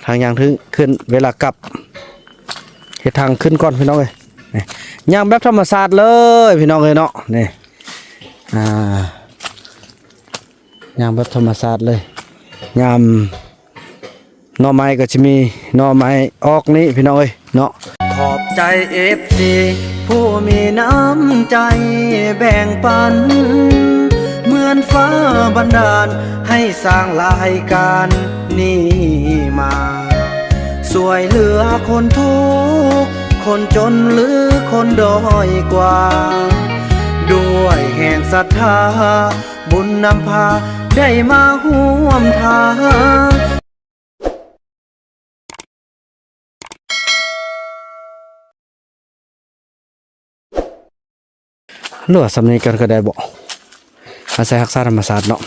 ທາງຍ່າງຂຶ້ນ ເວລາກັບ ເຮັດທາງຂຶ້ນກ່ອນພີ່ນ້ອງເອີຍ. ນີ້ ຍ່າງແບບທຳມະຊາດເລີຍພີ່ນ້ອງເອີຍເນາະ. ນີ້ ອ່າ ຍ່າງແບບທຳມະຊາດເລີຍ. ຍາມໜໍ່ໄມ້ກໍຊິມີໜໍ່ໄມ້ອອກນີ້ພີ່ນ້ອງເອີຍເນາະ. ຂອບໃຈເອັຟຊີຜູ້ມີນ້ຳໃຈແບ່ງປັນ ເໝືອນຟ້າບັນດານໃຫ້ສ້າງລາຍການນີ້ມາ ຊ່ວຍເຫຼືອຄົນທຸກຄົນຈົນ ຫຼື ຄົນດ້ອຍກວ່າ ດ້ວຍແຮງສັດທາ ບຸນນຳພາໄດ້ມາຮ່ວມທາງ. ຫຼືວ່າສ່ຳນີ້ກ່ອນກໍໄດ້ບໍ? ອາໄສຮັກສາທຳມະຊາດເນາະ.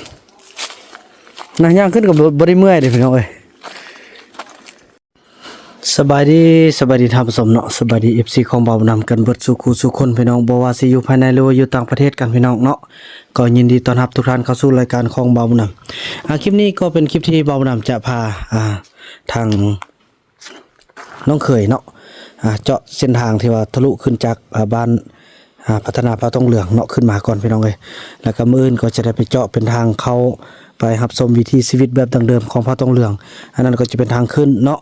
ນະ ຍ່າງຂຶ້ນກໍບໍ່ ບໍ່ໄດ້ເມື່ອຍເດ້ພີ່ນ້ອງເອີຍ. ສະບາຍດີ ສະບາຍດີທ່ານຜູ້ຊົມເນາະ, ສະບາຍດີເອັຟຊີຂອງບ່າວບຸນນຳກັນເບິດສູ່ຄູ່ສູ່ຄົນພີ່ນ້ອງ, ບໍ່ວ່າຊິຢູ່ພາຍໃນ ຫຼືວ່າຢູ່ຕ່າງປະເທດກັນພີ່ນ້ອງເນາະ, ກໍຍິນດີຕ້ອນຮັບທຸກທ່ານເຂົ້າສູ່ລາຍການຂອງບ່າວບຸນນຳ. ອາ ຄລິບນີ້ກໍເປັນຄລິບທີ່ບ່າວບຸນນຳຈະພາ ອາ ທາງ ນ້ອງເຂີຍເນາະ ອາ ເຈາະເສັ້ນທາງທີ່ວ່າທະລຸຂຶ້ນຈາກ ອາ ບ້ານ ອາ ພັດທະນາພາວຕົງເຫຼືອງເນາະ ຂຶ້ນມາກ່ອນພີ່ນ້ອງເອີຍ. ແລ້ວກໍມື້ອື່ນກໍຈະໄດ້ໄປເຈາະເປັນທາງເຂົ້າໄປຮັບຊົມວິຖີຊີວິດແບບດັ້ງເດີມຂອງພາວຕົງເຫຼືອງ. ອັນນັ້ນກໍຈະເປັນທາງຂຶ້ນເນາະ,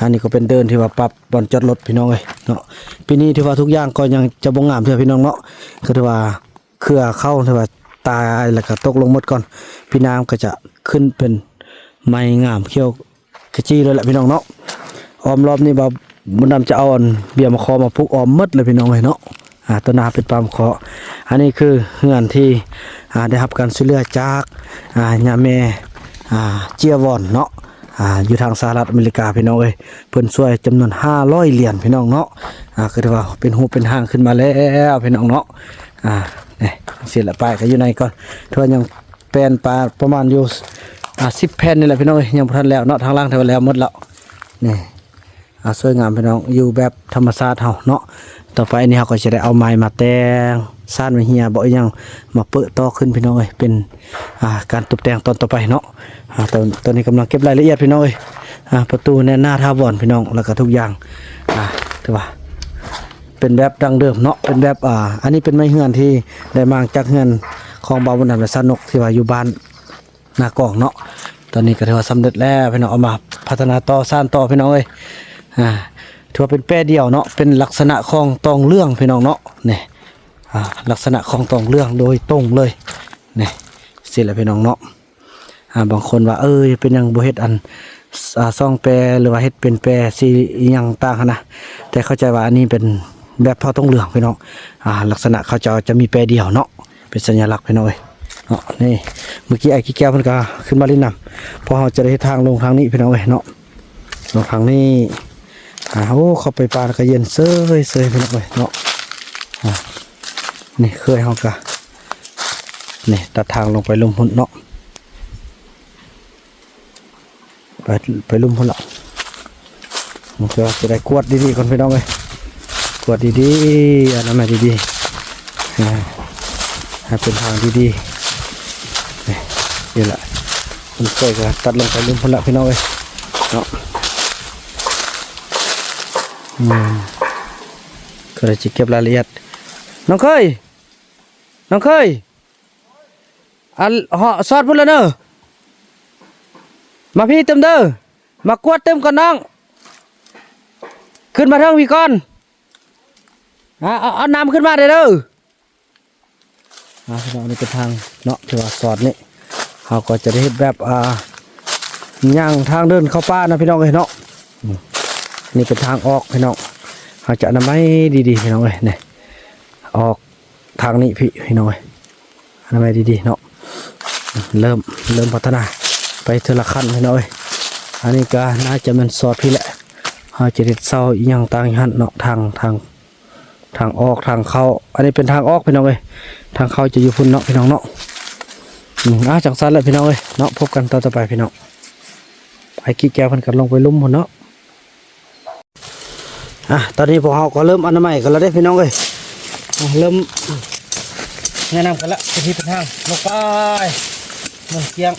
ອັນນີ້ກໍເປັນເດີ່ນທີ່ວ່າປັບບ່ອນຈອດລົດພີ່ນ້ອງເອີຍເນາະ. ປີນີ້ຖືວ່າທຸກຢ່າງກໍຍັງຈະບໍ່ງາມເທື່ອພີ່ນ້ອງເນາະ, ກໍຖືວ່າ ເຄືອເຂົາຖືວ່າຕາຍ ແລ້ວກໍຕົກລົງໝົດກ່ອນ, ປີໜ້າມັນກໍຈະຂຶ້ນເປັນໄມ້ງາມຂຽວຂະຈີເລີຍແຫຼະພີ່ນ້ອງເນາະ. ອ້ອມລອບນີ້ບ່າວບຸນນຳຈະເອົາອັນເບ້ຍມະຄໍມາປູກອ້ອມໝົດເລີຍພີ່ນ້ອງເອີຍເນາະ. ອາ ຕົ້ນໜ້າເປັນປ່າມະຄໍ. ອັນນີ້ຄືເຮືອນທີ່ ອາ ໄດ້ຮັບການຊ່ວຍເຫຼືອຈາກ ອາ ຍາແມ່ ອາ ເຈ້ຍວອນເນາະ ອາ ຢູ່ທາງສະຫະລັດອາເມລິກາພີ່ນ້ອງເອີຍ, ເພິ່ນຊ່ວຍຈຳນວນຫ້າຮ້ອຍຫຼຽນພີ່ນ້ອງເນາະ. ອາ ກໍຖືວ່າເປັນຮູບເປັນຮ່າງຂຶ້ນມາແລ້ວພີ່ນ້ອງເນາະ. ອາ ນີ້ ເສດລະ ປ້າຍກໍຢູ່ໃນກ່ອນ, ຖືວ່າຍັງແປ້ນປາປະມານຢູ່ ອາ ສິບແຜ່ນນີ້ແຫຼະພີ່ນ້ອງເອີຍ, ຍັງບໍ່ທັນແລ້ວເນາະ, ທາງຫຼັງຖືວ່າແລ້ວໝົດແລ້ວ. ນີ້ ອາ ສວຍງາມພີ່ນ້ອງ, ຢູ່ແບບທຳມະຊາດເຮົາເນາະ. ຕໍ່ໄປນີ້ເຮົາກໍຈະໄດ້ເອົາໄມ້ມາແຕ່ງ ສານໄມ້ເຫຍ ບໍ່ອີ່ຫຍັງ ມາເປິດຕໍ່ຂຶ້ນພີ່ນ້ອງເອີຍ, ເປັນ ອາ ການຕົບແຕ່ງຕອນຕໍ່ໄປເນາະ. ອາ ຕອນ ຕອນນີ້ກຳລັງເກັບລາຍລະອຽດພີ່ນ້ອງເອີຍ. ອາ ປະຕູແໜ້ນໜາຖາວອນພີ່ນ້ອງ, ແລ້ວກໍທຸກຢ່າງ ອາ ຖືວ່າເປັນແບບດັ້ງເດີມເນາະ, ເປັນແບບ ອາ ອັນນີ້ເປັນໄມ້ເຮືອນທີ່ໄດ້ມາຈາກເຮືອນຂອງບ່າວບຸນນຳ ແລະ ສາວນົກ ທີ່ວ່າຢູ່ບ້ານນາກອງເນາະ. ຕອນນີ້ກໍຖືວ່າສຳເລັດແລ້ວພີ່ນ້ອງ, ເອົາມາພັດທະນາຕໍ່ ສານຕໍ່ພີ່ນ້ອງເອີຍ. ອາ ຖືວ່າເປັນແປດຽວເນາະ, ເປັນລັກສະນະຂອງຕອງເຫຼືອງພີ່ນ້ອງເນາະ. ນີ້ ອາ ລັກສະນະຂອງຕອງເຫຼືອງໂດຍຕົງເລີຍ. ນີ້ ຊີ້ແຫຼະພີ່ນ້ອງເນາະ. ອາ ບາງຄົນວ່າ ເອີ ເປັນຫຍັງບໍ່ເຮັດອັນ ອາ ສອງແປ ຫຼືວ່າເຮັດເປັນແປສີອີ່ຫຍັງຕ່າງຫັ້ນນະ, ແຕ່ເຂົ້າໃຈວ່າອັນນີ້ເປັນແບບພາວຕົງເຫຼືອງພີ່ນ້ອງ. ອາ ລັກສະນະເຂົາເຈົ້າຈະມີແປດຽວເນາະ, ເປັນສັນຍາລັກພີ່ນ້ອງເອີຍເນາະ. ນີ້ ເມື່ອກີ້ອ້າຍກີ້ແກ້ວເພິ່ນກໍຂຶ້ນມາຫຼິ້ນນຳ, ເພາະເຮົາຈະໄດ້ເຮັດທາງລົງທາງນີ້ພີ່ນ້ອງເອີຍເນາະ. ເນາະ ທາງນີ້ ອາ ໂອ້ ເຂົ້າໄປປ່າແລ້ວກໍເຢັນເຊີຍໆ ພີ່ນ້ອງເອີຍເນາະ. ອາ ນີ້ເຄີຍເຮົາກະ ນີ້ ຕັດທາງລົງໄປລຸ່ມພຸ້ນເນາະ, ໄປ ໄປລຸ່ມພຸ້ນລະ. ເພື່ອຈະໄດ້ກວດດີໆກ່ອນພີ່ນ້ອງເອີຍ, ກວດດີໆ ອະນາໄມດີໆ ອາ ໃຫ້ເປັນທາງດີໆ. ນີ້ ນີ້ລະ ເພິ່ນເຄີຍກໍຕັດລົງໄປລຸ່ມພຸ້ນລະພີ່ນ້ອງເອີຍເນາະ. ອືມ ກໍເລີຍຊິເກັບລາຍລະອຽດ. ນ້ອງເຂີຍ ນ້ອງເຂີຍ ອັນ ເຫາະ ສອດພຸ້ນລະເນີ, ມາພີ້ຕື່ມເດີ. ມາກວດຕື່ມກ່ອນນ້ອງ, ຂຶ້ນມາເທິງພີ້ກ່ອນ. ອາ ເອົາ ເອົານ້ຳຂຶ້ນມາເດີ. ອາ ພີ່ນ້ອງ ນີ້ເປັນທາງເນາະ ທີ່ວ່າສອດນີ້ ເຮົາກໍຈະໄດ້ເຮັດແບບ ອ່າ ຍ່າງທາງເດີນເຂົ້າປ່ານະ ພີ່ນ້ອງເອີຍເນາະ. ອືມ ນີ້ເປັນທາງອອກ ພີ່ນ້ອງ, ເຮົາຈະອະນາໄມດີໆ ພີ່ນ້ອງເອີຍ. ນີ້ ອອກ ທາງນີ້ພີ່ ພີ່ນ້ອງເອີຍ, ອະນາໄມດີໆເນາະ. ເລີ່ມ ເລີ່ມພັດທະນາໄປເທື່ອລະຂັ້ນ ພີ່ນ້ອງເອີຍ. ອັນນີ້ກໍໜ້າຈະແມ່ນສອດພີ້ແຫຼະ, ເຮົາຈະເຮັດເສົາອີ່ຫຍັງຕ່າງຢູ່ຫັ້ນເນາະ, ທາງ ທາງ ທາງອອກ ທາງເຂົ້າ. ອັນນີ້ເປັນທາງອອກ ພີ່ນ້ອງເອີຍ, ທາງເຂົ້າຈະຢູ່ພຸ້ນເນາະ ພີ່ນ້ອງເນາະ. ອືມ ອ່າ ຈັ່ງຊັ້ນແຫຼະ ພີ່ນ້ອງເອີຍເນາະ, ພົບກັນຕອນຕໍ່ໄປ ພີ່ນ້ອງ. ອ້າຍກີ້ແກ້ວເພິ່ນກໍລົງໄປລຸ່ມພຸ້ນເນາະ. ອ່ະ ຕອນນີ້ພວກເຮົາກໍເລີ່ມອະນາໄມກັນແລ້ວເດ້ ພີ່ນ້ອງເອີຍ. ອ່ະ ເລີ່ມແນະນຳກັນລະ ເປັນທີ່ເປັນທາງ ລົງໄປ ເມືອງກຽງ.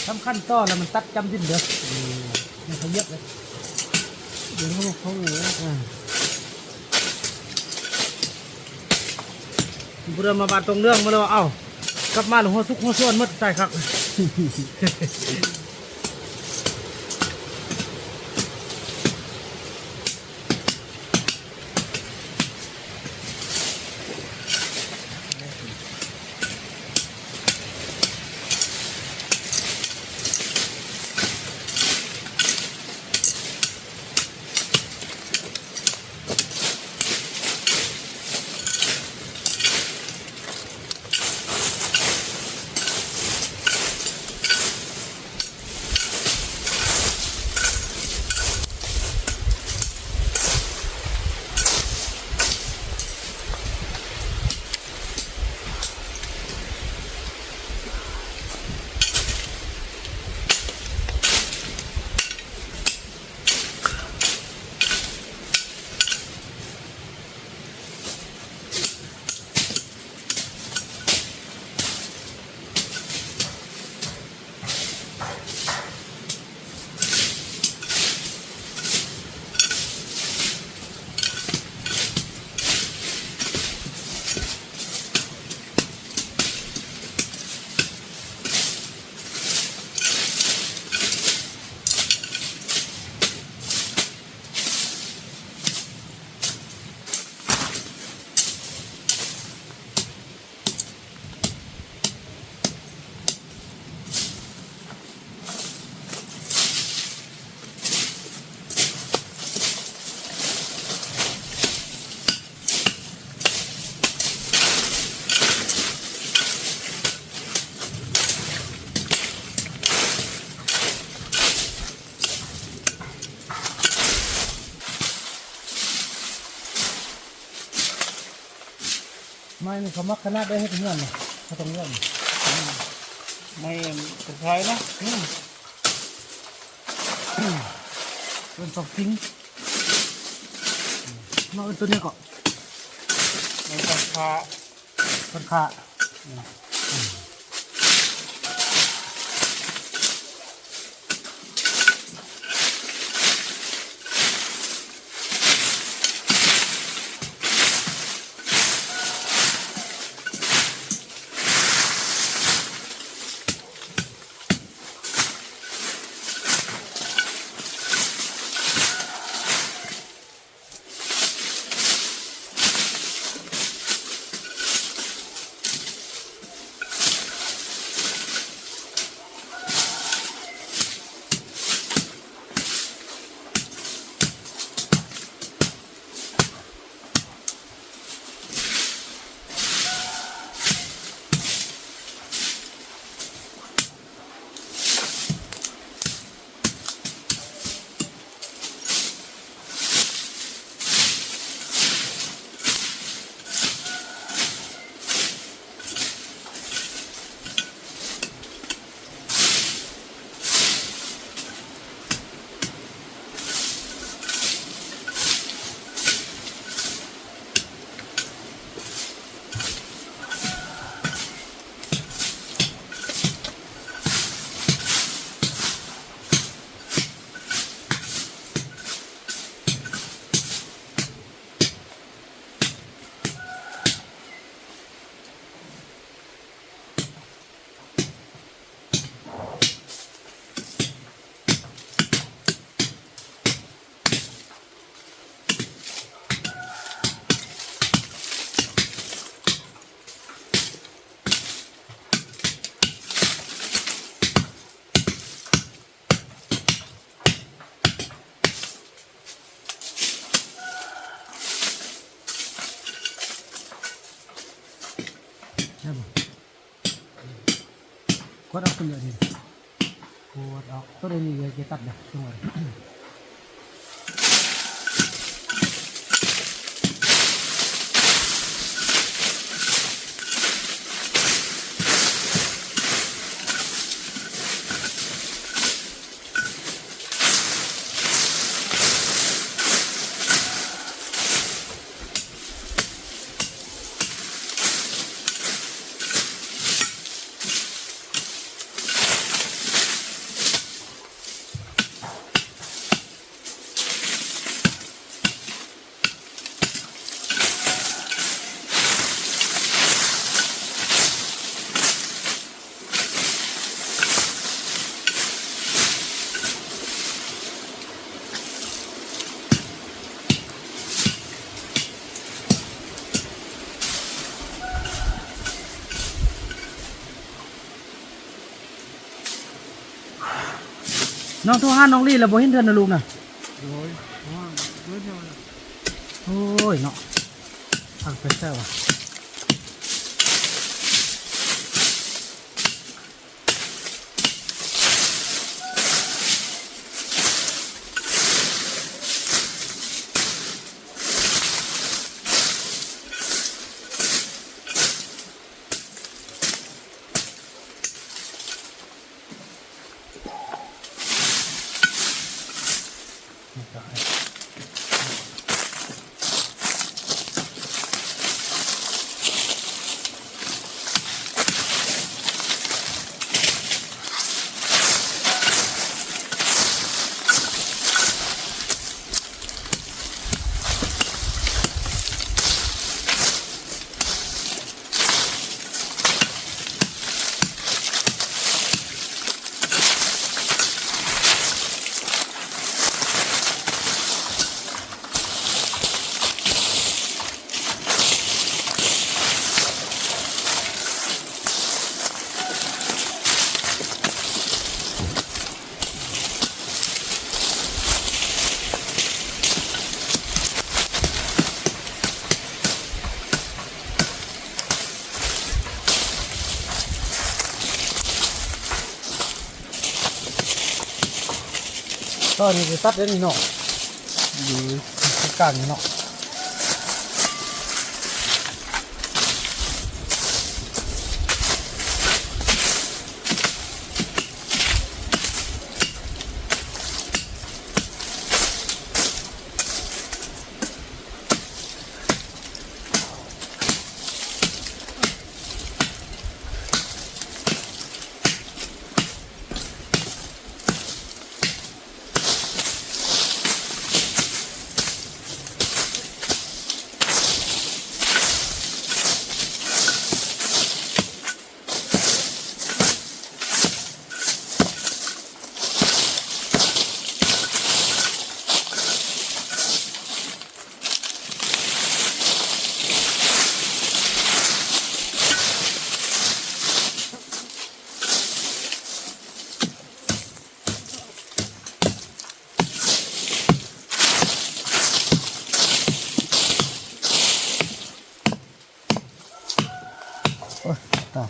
ສຳຄັນຕໍ່ແລ້ວມັນຕັດຈຳດິນເດີ້ ອືມ ມັນຂະຫຍັບເດ້ ດຽວເຮົາເຂົ້າເລີຍ ອ່າ ຜູ້ໃດມາບ້ານຕົງເລື່ອງມາແລ້ວ ເອົ້າ ກັບມາແລ້ວຫົວສຸກຫົວຊວນໝົດ ຕາຍຄັກ. ໄມ້ນີ້ເຂົາມັກຂະໜາດໄດ້ເຮັດເຮືອນນະ ເຂົາຕ້ອງເລືອກ ໄມ້ອັນກະຊາຍນະ ອືມ ເປັນສອງສິ່ງ ມາເອີ້ນຕົວນີ້ກໍ ໄມ້ກະຊາຍ ເພິ່ນຂະ ອືມ. ໄດ້ບໍ່? ກົດອອກຄົນດຽວນີ້ ກົດອອກ ຕົວນີ້ເລີຍຈະຕັດນະ ຈັງຫວະ. ນ້ອງໂທຫານ້ອງລີແລ້ວ ບໍ່ເຫັນເທື່ອນະລູກນະ. ໂອ້ຍ ໂອ້ຍເນາະ ພັກແທ້ໆວ່າ. ຕອນນີ້ຊິຕັດເດ້ນີ້ເນາະ ຢູ່ກາງນີ້ເນາະ. ໂອ້ຍ ຕາຍ.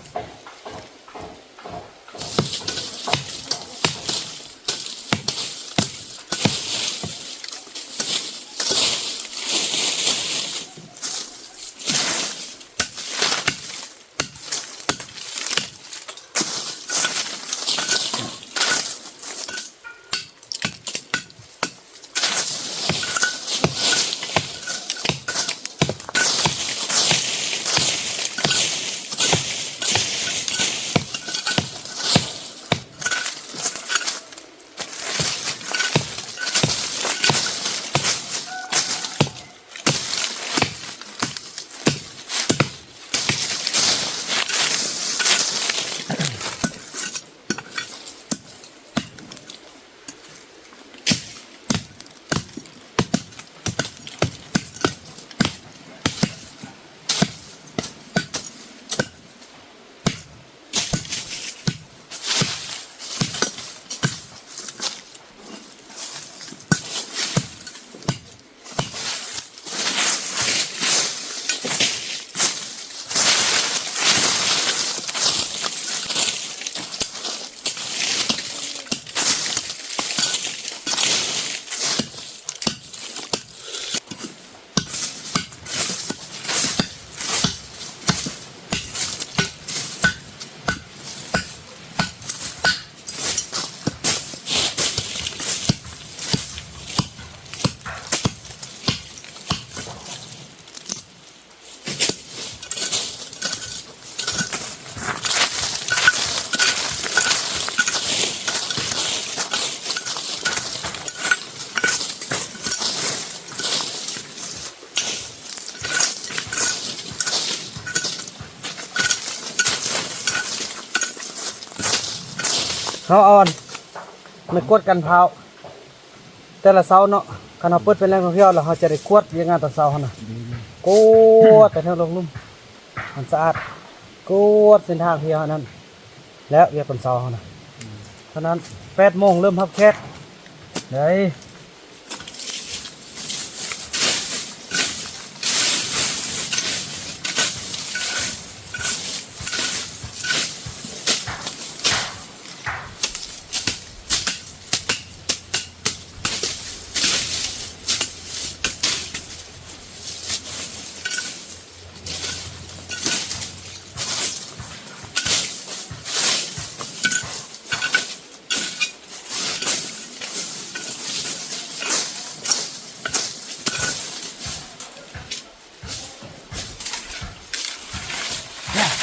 ເຮົາເອົາອັນ ໄມ້ກວດກັນພາວ ແຕ່ລະເຊົ້າເນາະ ຄັນເຮົາເປີດເປັນແຫຼ່ງທ່ອງທ່ຽວແລ້ວ ເຮົາຈະໄດ້ກວດວຽກງານຕອນເຊົ້າຫັ້ນນະ ກວດແຕ່ເທິງລົງລຸ່ມ ໃຫ້ມັນສະອາດ ກວດເສັ້ນທາງທີ່ເຮົານັ້ນ ແລ້ວວຽກຕອນເຊົ້າຫັ້ນນະ ເທົ່ານັ້ນ. ແປດໂມງເລີ່ມຮັບແຂກເດ້.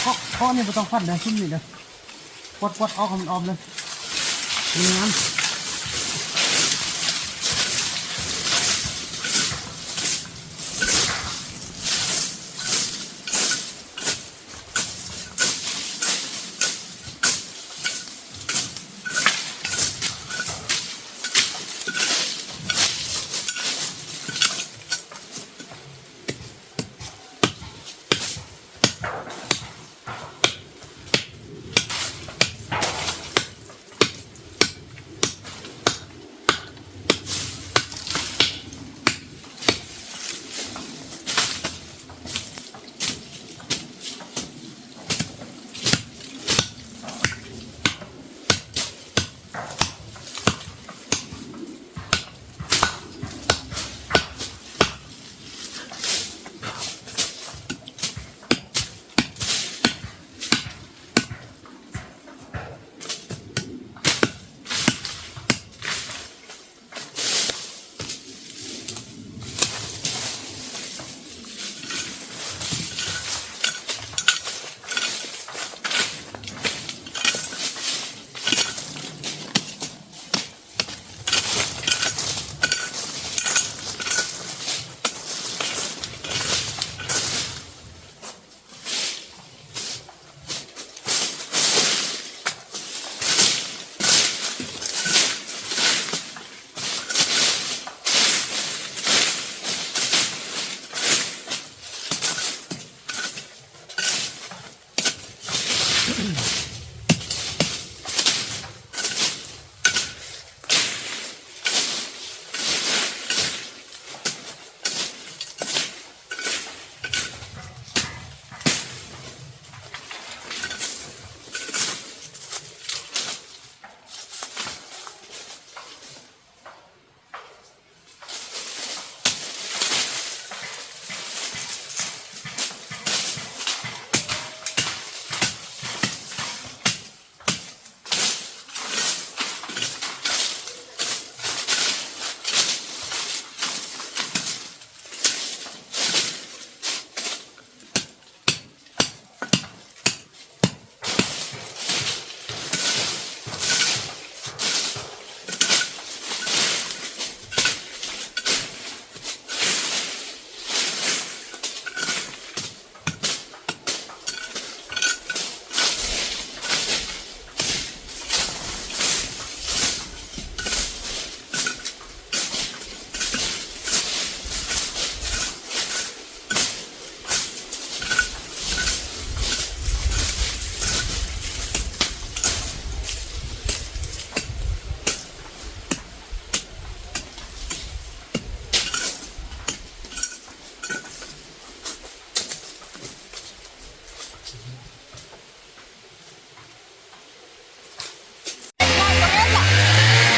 ເພາະ ເພາະນີ້ບໍ່ຕ້ອງຟັນເດີ ຊຸມນີ້ເດີ ກວດ ກວດອອກໃຫ້ມັນອອມເລີຍ ນີ້ນະ.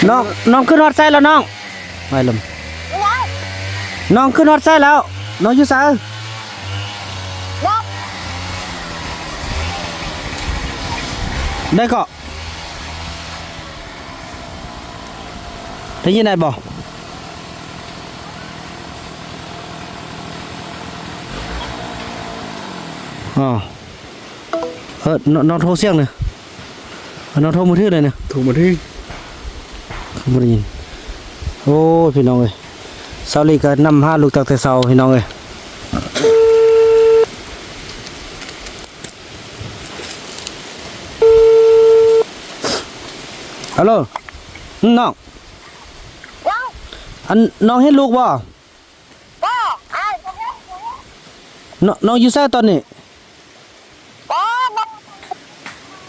ນ້ອງ ນ້ອງຂຶ້ນຮອດໃສແລ້ວນ້ອງ? ໄວ້ລະ ນ້ອງຂຶ້ນຮອດໃສແລ້ວ? ນ້ອງຢູ່ໃສ? ໄດ້ເກາະ ໄດ້ຍິນໄດ້ບໍ່? ອໍ ເອີ ນ້ອງ ນ້ອງໂທສຽງນະ ນ້ອງໂທມືຖືເລີຍນະ ໂທມືຖື ບໍ່ໄດ້ຍິນ. ໂອ້ຍ ພີ່ນ້ອງເອີຍ ສາວລີກໍນຳຫາລູກຕັ້ງແຕ່ເຊົ້າ ພີ່ນ້ອງເອີຍ. ຮັລໂຫຼ ນ້ອງ ອັນ ນ້ອງເຫັນລູກບໍ່? ບໍ່ ອ້າຍ ບໍ່ເຫັນ ບໍ່ເຫັນ. ນ້ອງ ນ້ອງຢູ່ໃສຕອນນີ້? ບໍ່ ນ້ອງ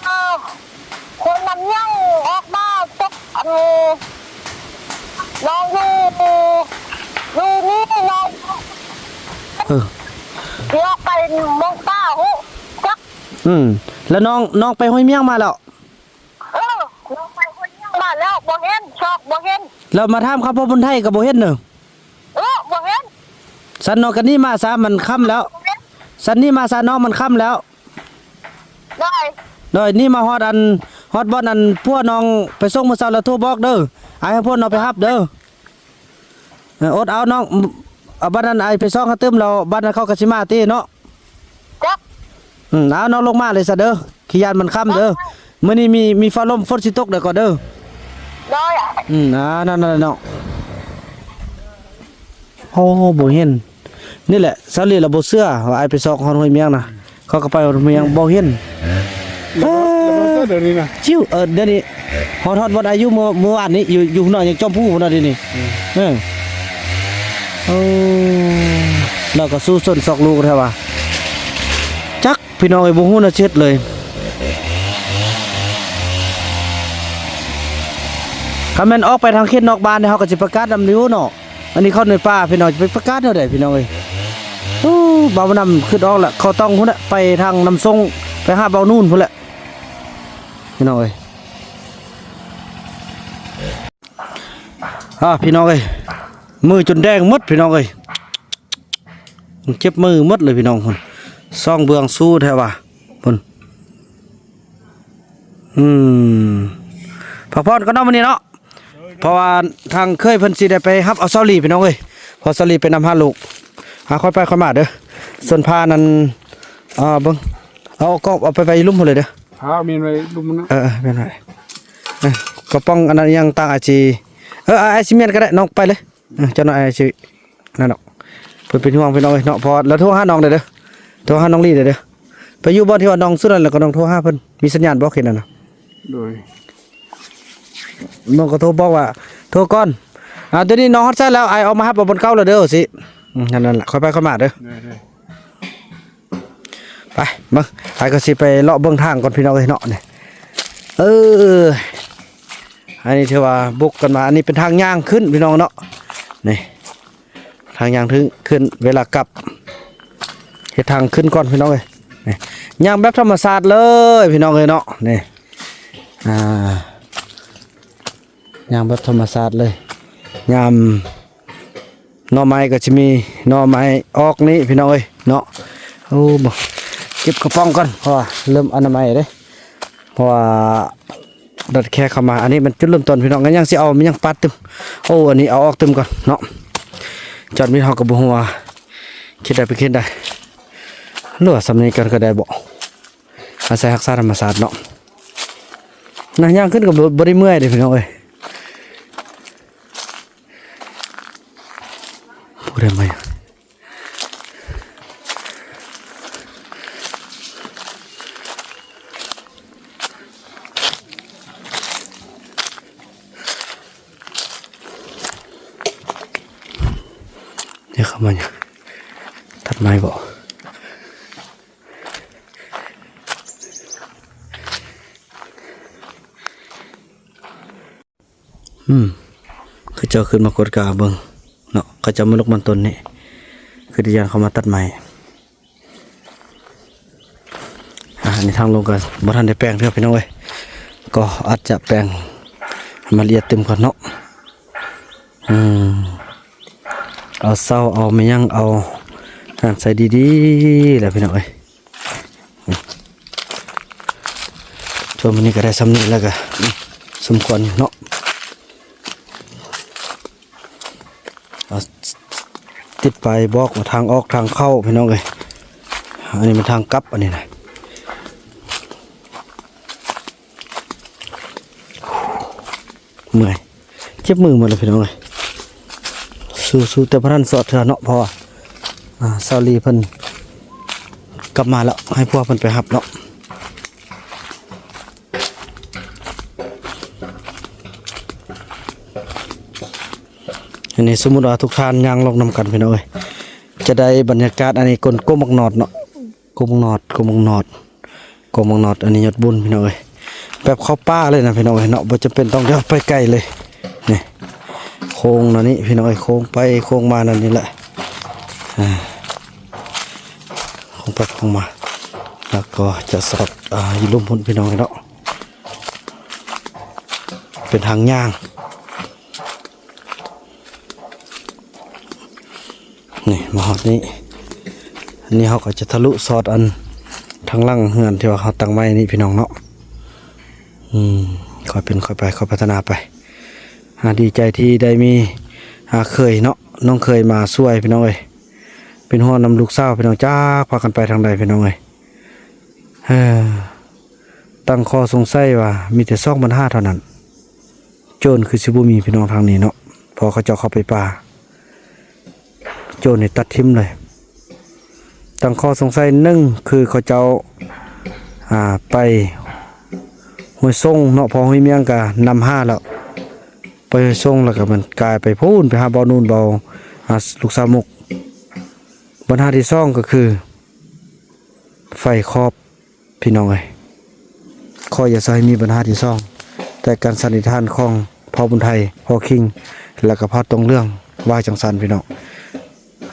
ເອີ ຄົນມັນຍັງອອກມາຕົກ ອັນ ນ້ອງຢູ່ ຢູ່ນີ້ນ້ອງ ເອີ ຊິອອກໄປເມືອງປ່າ ຮູ້ຈັກ. ອືມ ແລ້ວນ້ອງ ນ້ອງໄປຫ້ວຍມຽງມາແລ້ວ? ເອີ ນ້ອງໄປຫ້ວຍມຽງມາແລ້ວ ບໍ່ເຫັນ ຊອກບໍ່ເຫັນ. ແລ້ວມາຖາມຄຳພໍ່ບຸນໄທກໍບໍ່ເຫັນເນາະ? ເອີ ບໍ່ເຫັນ. ຊັ້ນນ້ອງກໍໜີມາຊະ ມັນຄ່ຳແລ້ວ. ບໍ່ເຫັນ. ຊັ້ນໜີມາຊະນ້ອງ ມັນຄ່ຳແລ້ວ. ໂດຍ ໂດຍ ນີ້ມາຮອດອັນ ຮອດບ່ອນອັນ ຜົວນ້ອງໄປສົ່ງມື້ເຊົ້າແລ້ວໂທບອກເດີ ອ້າຍໃຫ້ຜົວນ້ອງໄປຮັບເດີ. ເອີ ອົດເອົານ້ອງ ເອົາບັດນັ້ນອ້າຍໄປສ່ອງໃຫ້ຕື່ມແລ້ວ ບັດນັ້ນເຂົາກໍຊິມາຕິເນາະ. ຈັກ. ອືມ ເອົານ້ອງລົງມາເລີຍຊະເດີ ຂີ້ຢ້ານມັນຄ່ຳເດີ. ໂດຍ ມື້ນີ້ມີ ມີຟ້າລົມ ຝົນຊິຕົກເດີກ່ອນເດີ. ໂດຍ. ອືມ ອ່າ ນັ້ນໆເນາະ. ໂອ້ ບໍ່ເຫັນ. ນີ້ແຫຼະ ສາວລີລະບໍ່ເຊື່ອວ່າອ້າຍໄປຊອກຮອດຫ້ວຍມຽງນະ. ເຂົາກໍໄປຮອດຫ້ວຍມຽງບໍ່ເຫັນ. ແລ້ວ ແລ້ວບໍ່ເຊື່ອດຽວນີ້ນະ. ຈິ້ວ ເອີ ດຽວນີ້ຮອດ ຮອດບ່ອນອ້າຍຢູ່ເມື່ອ ເມື່ອວານນີ້ ຢູ່ ຢູ່ເນາະ ຍັງຈອມພູພຸ້ນນະດຽວນີ້. ອືມ ເອີ ເອີ ລາວກໍສູ້ຊົນຊອກລູກແທ້ວ່າ. ຈັກ ພີ່ນ້ອງເອີຍ ບໍ່ຮູ້ນະເຮັດເລີຍ. ຄັນແມ່ນອອກໄປທາງເຂດນອກບ້ານນີ້ ເຮົາກໍຊິປະກາດນຳຢູ່ເນາະ. ອັນນີ້ເຂົ້າໃນປ່າພີ່ນ້ອງ ຈະໄປປະກາດແນວໃດພີ່ນ້ອງເອີຍ. ໂອ້ ບ່າວນຳຄິດອອກລະ ເຂົາຕ້ອງພຸ້ນແຫຼະ ໄປທາງນ້ຳຊົງ ໄປຫາບ່າວນູນພຸ້ນແຫຼະພີ່ນ້ອງເອີຍ. ອ່າ ພີ່ນ້ອງເອີຍ ມືຈົນແດງໝົດພີ່ນ້ອງເອີຍ. ເຈັບມືໝົດເລີຍພີ່ນ້ອງພຸ້ນ ສອງເບື້ອງສູ້ແທ້ວ່າພຸ້ນ. ອືມ ພັກຜ່ອນກ່ອນເນາະມື້ນີ້ເນາະ ເພາະວ່າທາງເຂີຍເພິ່ນຊິໄດ້ໄປຮັບເອົາສາວລີພີ່ນ້ອງເອີຍ ເພາະສາວລີໄປນຳຫາລູກ. ຫາ ຄ່ອຍໄປຄ່ອຍມາເດີ. ສ່ວນພານັ້ນ ເອີ ເບິ່ງ ເອົາກອກເອົາໄປໄວ້ລຸ່ມພຸ້ນເລີຍເດີ. ພາແມ່ນໄວ້ລຸ່ມນະ. ເອີໆ ແມ່ນໄວ້ ເອີ ກະປ໋ອງອັນນັ້ນຫຍັງຕ່າງອາຍຊິ ເອີ ອາຍຊິມ້ຽນກໍໄດ້ ນ້ອງໄປເລີຍ. ເອີ ຈັກໜ້ອຍອ້າຍຊິນັ້ນດອກ ເພິ່ນເປັນຫ່ວງພີ່ນ້ອງເອີຍເນາະ. ເພາະວ່າລາວໂທຫານ້ອງແດ່ເດີ ໂທຫານ້ອງລີແດ່ເດີ. ໄປຢູ່ບ່ອນທີ່ວ່ານ້ອງສຸດນັ້ນ ແລ້ວກໍນ້ອງໂທຫາເພິ່ນ ມີສັນຍານບໍ່ເຂດນັ້ນນະ? ໂດຍ ນ້ອງກໍໂທບອກວ່າ ໂທກ່ອນ ອ່າ ດຽວນີ້ນ້ອງຮອດໃສແລ້ວ ອ້າຍອອກມາຮັບເອົາບ່ອນເກົ່າແລ້ວເດີ ຊິ ອືມ ນັ້ນແຫຼະ ຄ່ອຍໄປຄ່ອຍມາເດີ. ໂດຍໆ ໄປເບິ່ງ ອ້າຍກໍຊິໄປເລາະເບິ່ງທາງກ່ອນພີ່ນ້ອງເອີຍເນາະ. ນີ້ ເອີ ອັນນີ້ຖືວ່າບຸກກັນມາ ອັນນີ້ເປັນທາງຍ່າງຂຶ້ນພີ່ນ້ອງເນາະ. ນີ້ ທາງຍ່າງຂຶ້ນ ເວລາກັບ ເຮັດທາງຂຶ້ນກ່ອນພີ່ນ້ອງເອີຍ. ນີ້ ຍ່າງແບບທຳມະຊາດເລີຍພີ່ນ້ອງເອີຍເນາະ. ນີ້ ອ່າ ຍ່າງແບບທຳມະຊາດເລີຍ ຍາມ ໜໍ່ໄມ້ກໍຊິມີໜໍ່ໄມ້ອອກນີ້ພີ່ນ້ອງເອີຍເນາະ. ໂອ້ ເກັບກະປ໋ອງກ່ອນ ເພາະວ່າເລີ່ມອະນາໄມເດ້ ເພາະວ່າດັດແຄເຂົ້າມາ. ອັນນີ້ມັນຈຸດເລີ່ມຕົ້ນພີ່ນ້ອງ ກໍຍັງຊິເອົາ ຍັງປັດຕື່ມ. ໂອ້ ອັນນີ້ເອົາອອກຕື່ມກ່ອນເນາະ. ຈອດມີດເຮົາກໍບໍ່ຮູ້ວ່າເຂດໃດເປັນເຂດໃດ ຫຼືວ່າສ່ຳນີ້ກ່ອນກໍໄດ້ບໍ ອາໄສຮັກສາທຳມະຊາດເນາະ. ນະ ຍ່າງຂຶ້ນກໍບໍ່ ບໍ່ໄດ້ເມື່ອຍເດ້ພີ່ນ້ອງເອີຍ. ຜູ້ໃດມາຫຍັງ? ດຽວເຂົາມາຫຍັງ? ຕັດໄມ້ບໍ? ອືມ ເຂົາເຈົ້າຂຶ້ນມາກວດກາເບິ່ງເນາະ ເຂົາເຈົ້າມາລຸກມັນຕົ້ນນີ້ ຄືຈະຢ້ານເຂົາມາຕັດໄມ້. ອ່າ ອັນນີ້ທາງລົງກໍບໍ່ທັນໄດ້ແປງເທື່ອພີ່ນ້ອງເອີຍ ກໍອາດຈະແປງໃຫ້ມັນລະອຽດຕື່ມກ່ອນເນາະ. ອືມ ເອົາເສົາ ເອົາແມ່ນຫຍັງ ເອົານັ້ນໃສ່ດີໆ ແຫຼະພີ່ນ້ອງເອີຍ. ຊ່ວງມື້ນີ້ກໍໄດ້ສ່ຳນີ້ແລ້ວກໍສົມຄວນຢູ່ເນາະ. ເອົາຕິດປ້າຍບອກວ່າທາງອອກທາງເຂົ້າພີ່ນ້ອງເອີຍ. ອັນນີ້ແມ່ນທາງກັບ ອັນນີ້ນະ. ເມື່ອຍ ເຈັບມືໝົດແລ້ວພີ່ນ້ອງເອີຍ. ສູ້ໆ ແຕ່ບໍ່ທັນຊອດເທື່ອເນາະ ເພາະວ່າ ອ່າ ສາວລີເພິ່ນກັບມາແລ້ວ ໃຫ້ຜົວເພິ່ນໄປຮັບເນາະ. ອັນນີ້ສົມມຸດວ່າທຸກທ່ານຍ່າງລົງນຳກັນພີ່ນ້ອງເອີຍ ຈະໄດ້ບັນຍາກາດ ອັນນີ້ກົ້ນ ກົ້ນບັກໜອດເນາະ. ກົກໝາກໜອດ ກົກໝາກໜອດ ກົກໝາກໜອດ ອັນນີ້ຍອດບຸນພີ່ນ້ອງເອີຍ. ແບບເຂົ້າປ່າເລີຍນະພີ່ນ້ອງເອີຍເນາະ ບໍ່ຈຳເປັນຕ້ອງໄດ້ໄປໄກເລີຍ. ນີ້ໂຄ້ງແນວນີ້ພີ່ນ້ອງເອີຍ ໂຄ້ງໄປໂຄ້ງມາແນວນີ້ແຫຼະ ອ່າ ໂຄ້ງໄປໂຄ້ງມາ ແລ້ວກໍຈະສອດ ອ່າ ຢູ່ລຸ່ມພຸ້ນພີ່ນ້ອງເອີຍເນາະ ເປັນທາງຍ່າງ. ນີ້ມາຮອດນີ້ ອັນນີ້ເຮົາກໍຈະທະລຸສອດອັນທາງຫຼັງເຮືອນທີ່ວ່າເຮົາຕັ້ງໄວ້ນີ້ພີ່ນ້ອງເນາະ. ອືມ ຄ່ອຍເປັນຄ່ອຍໄປ ຄ່ອຍພັດທະນາໄປ. ອ່າ ດີໃຈທີ່ໄດ້ມີ ອ່າ ເຂີຍເນາະ ນ້ອງເຂີຍມາຊ່ວຍພີ່ນ້ອງເອີຍ ເປັນຫ່ວງນຳລູກສາວພີ່ນ້ອງ ຈັກພາກັນໄປທາງໃດພີ່ນ້ອງເອີຍ. ເອີ ຕັ້ງຂໍ້ສົງໄສວ່າມີແຕ່ຊອກບັນຫາເທົ່ານັ້ນ ໂຈນຄືຊິບໍ່ມີພີ່ນ້ອງທາງນີ້ເນາະ ເພາະເຂົາເຈົ້າເຂົ້າໄປປ່າ ໂຈນນີ້ຕັດຖິ້ມເລີຍ. ຕັ້ງຂໍ້ສົງໄສ ໜຶ່ງ ຄືເຂົາເຈົ້າ ອ່າ ໄປຫ້ວຍສົງເນາະ ເພາະຫ້ວຍມຽງກະນຳຫາແລ້ວ ໄປຫ້ວຍສົງ ແລ້ວກະມັນກາຍໄປພຸ້ນ ໄປຫາເບົານູນ ເບົາ ອ່າ ລູກສາວມຸກ. ບັນຫາທີສອງ ກໍຄືໄຟຄອບ ພີ່ນ້ອງເອີຍ ຂໍຢ່າໃຫ້ມີບັນຫາທີສອງ ແຕ່ການສັນນິຖານຂອງພໍ່ບຸນໄທ ພໍ່ຄິງ ແລະກະພໍ່ຕົງເຫຼືອງ ວ່າຈັ່ງຊັ້ນພີ່ນ້ອງ.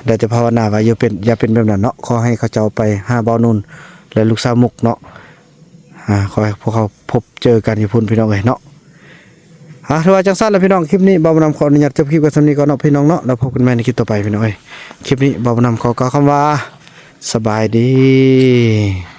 ໄດ້ແຕ່ພາວະນາວ່າຢ່າເປັນ ຢ່າເປັນແບບນັ້ນເນາະ ຂໍໃຫ້ເຂົາເຈົ້າໄປຫາເບົານູນ ແລະ ລູກສາວມຸກເນາະ. ອ່າ ຂໍໃຫ້ພວກເຂົາພົບເຈີກັນຢູ່ພຸ້ນພີ່ນ້ອງເອີຍເນາະ. ອ່າ ຖືວ່າຈັ່ງຊັ້ນລະພີ່ນ້ອງ ຄລິບນີ້ບ່າວບຸນນຳຂໍອະນຸຍາດຈົບຄລິບກັນສ່ຳນີ້ກ່ອນເນາະພີ່ນ້ອງເນາະ ແລ້ວພົບກັນໃໝ່ໃນຄລິບຕໍ່ໄປພີ່ນ້ອງເອີຍ. ຄລິບນີ້ບ່າວບຸນນຳຂໍກ່າວຄຳວ່າ ສະບາຍດີ.